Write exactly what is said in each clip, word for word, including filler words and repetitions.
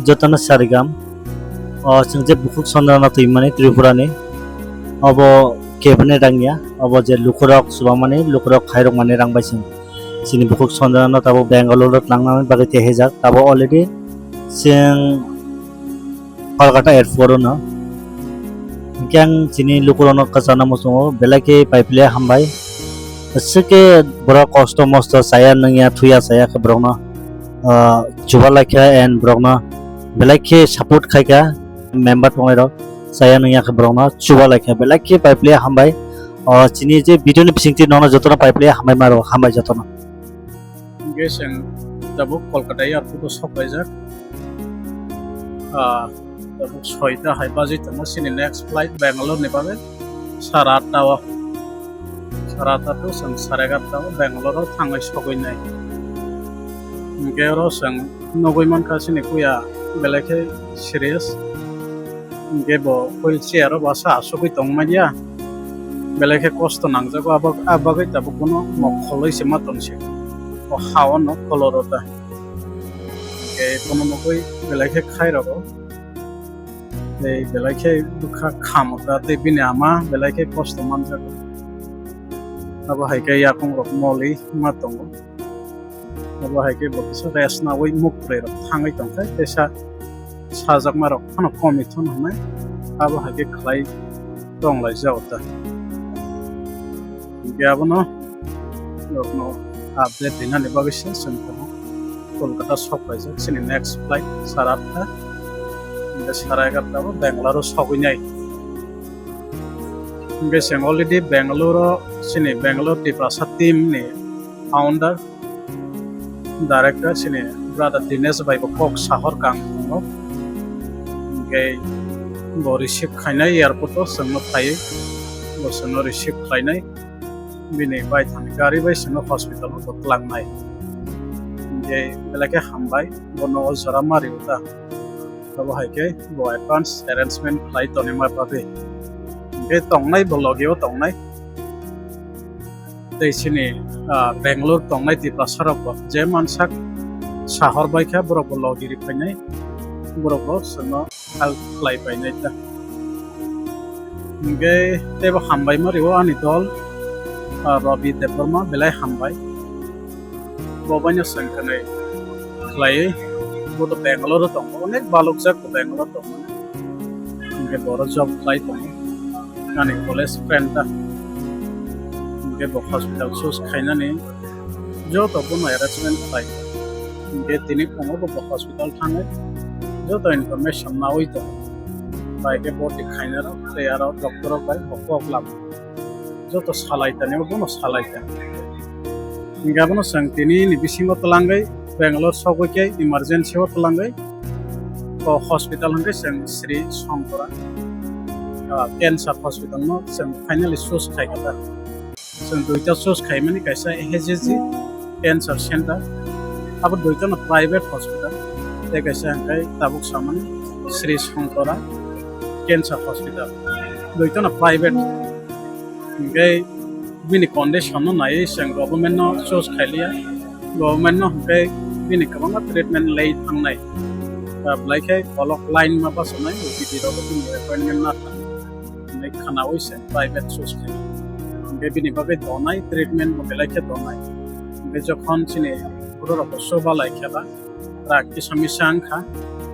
Jotono sarigam. O chwng je bukhuk sonjana twimani Tripura ni, obo kebene rang ya, obo je lukurok chubamani, lukurok khairokmani rang bai chwng chini bukhuk sonjana no tabuk Bangalore o tlangnani bagwi tehejak. Tabuk already chwng Kolkata airport o no. Hwnkhe ang chini lukurokno kwchana muchungo belai khe paiphle hambai. Aswk khe borok kosto mosto chaya nungya thuya chaya khe borokno, ah, chuba laikha and borokno belai khe support khaikha member tongnairok chaya nungya khe borokno chuba laikha belai khe paiphle hambai. O chini je video ni bisingtwi nono jotono paiphle hambai maro hambai jotono. Hingke chwng tabuk Kolkata airport o sok paijak. Ah, tabuk soita hai baji tongo chini next flight Bangalore ni bagwi sara atta o. Sara atta to chwng sara egarta o Bangalore o thangwi sogwi nai. Hingke oro chwng nugwi mankha chini puya belai khe serious. Hingke bo wheelchair o basa asugwi tongmanya. Belai khe kosto nangjago, abo, a bagwi tabuk bono mokholwi se ma tongse. O ha-o no kholoro ta. Hingke bono nugwi belai khe khai rogo. Tei belai khe bwkha khamu ta, tei bini ama belai khe kosto manjago. Abo hai khe yakung rok moli ma tongo. Abo hai khe bo kisa rest naui muk kwrwi rok thangwi tongkha, tei sa sajakma rok phano komwi thun hwnwi abo hai khe khlai tong lai jao ta. Hingke abono norokno update rinani bagwi se chwng tongo. Kolkata sok paijak chini next flight sara atta, hingke sara egarta o Bangalore o sogwi nai. Hingke chwng already Bangalore o chini Bangalore Tiprasa team ni founder director chini brother Dinesh bai bo kok sahor kang tongo. Hingke bo receive khainai airport o chwngno phaiwi bo chwngno receive khlainai. Bini baithani gari bai chwngno hospital o bo tlangnai. Hingke belai khe hambai bono o jora ma rio ta. Abo hai khe bo advance arrangement khlai tonima bagwi. Hingke tongnai bo logi o tongnai. Tei chini, ah, Bangalore tongnai Tiprasa rok bo je mansak sahor bai kha borok bo logi ri phainai, borok bo chwngno help khlai painai ta. Hingke teibo hambai ma rio ani dol, ah, Rabi Debbarma belai hambai. Bo baino chwng kwnwi khlaiwi bo to Bangalore o tongo, onek balokjak bo Bangalore tongo. Hingke boro job khlai tongo. Ani college friend ta. Hingke bo hospital choose khainani joto bono arrangement khlai. Hingke tini phungo bo hospital thangwi joto information naui tongo. Bai khe boti khainai rok tei aro doctor rok bai bo kok lama. Joto salai tani bono salai ta. Hingke abono chwng tini ni bisingo twlangwi Bangalore sogwi khe emergency o twlangwi o hospital hwnkhe chwng Sri Shankara, ah, cancer hospital no chwng finally choose khai kha ta. Chwng duita choose khaimani, kaisa H G G cancer center, abo duita no private hospital, tei kaisa hwnkhe tabuk samani Sri Shankara cancer hospital, duita no private. Hingke bini condition no naiwi chwng government no choose khailiya. Government no hingke bini kwbangma treatment lei thangnai. Ah, belai khe kolok line ma bachonai, O P D rogo bini appointment na thang. Hingke khanaui se private choose khe. Hingke bini bagwi donai treatment bo belai khe donai. Hingke jokhon chini borok rok bo chuba lai khe ba, rak kisa misa wngkha,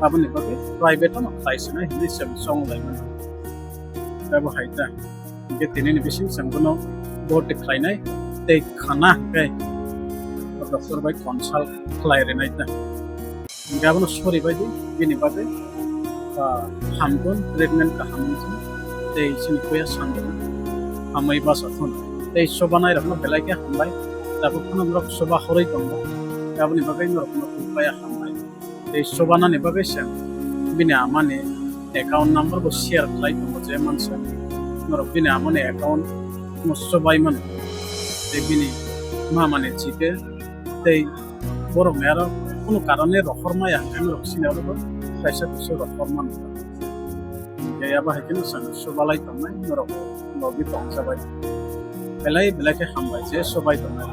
aboni bagwi private no khlai sinai hinwi chwng chong lai mano. Abo hai ta. Hingke tini ni bising chwng bono boti khlainai tei khana hingke doctor bai consult khlai rinai ta. Hingke abono sori bai di, bini bagwi, ah, hamkon treatment kaham wngkha tei chini puya sandana hamwi basa thun. Tei chubanai rokno belai khe hambai, tabuk phano norok chuba horwi tongo, aboni bagwi norokno kupaya hambai. Tei chubanani bagwi se bini amani account number bo share khlai tongo, je mansa norok bini amani account no chubai mano. Tei bini mamani G Pay tei borokni aro kunu karone rohor maya hwnkhe norok sini oro bo kaisa kusu rohor mano. Tei abo hai kheno chwng chubalai tongnai norok logi tongjabai. Belai belai khe hambai je chubai tongnai.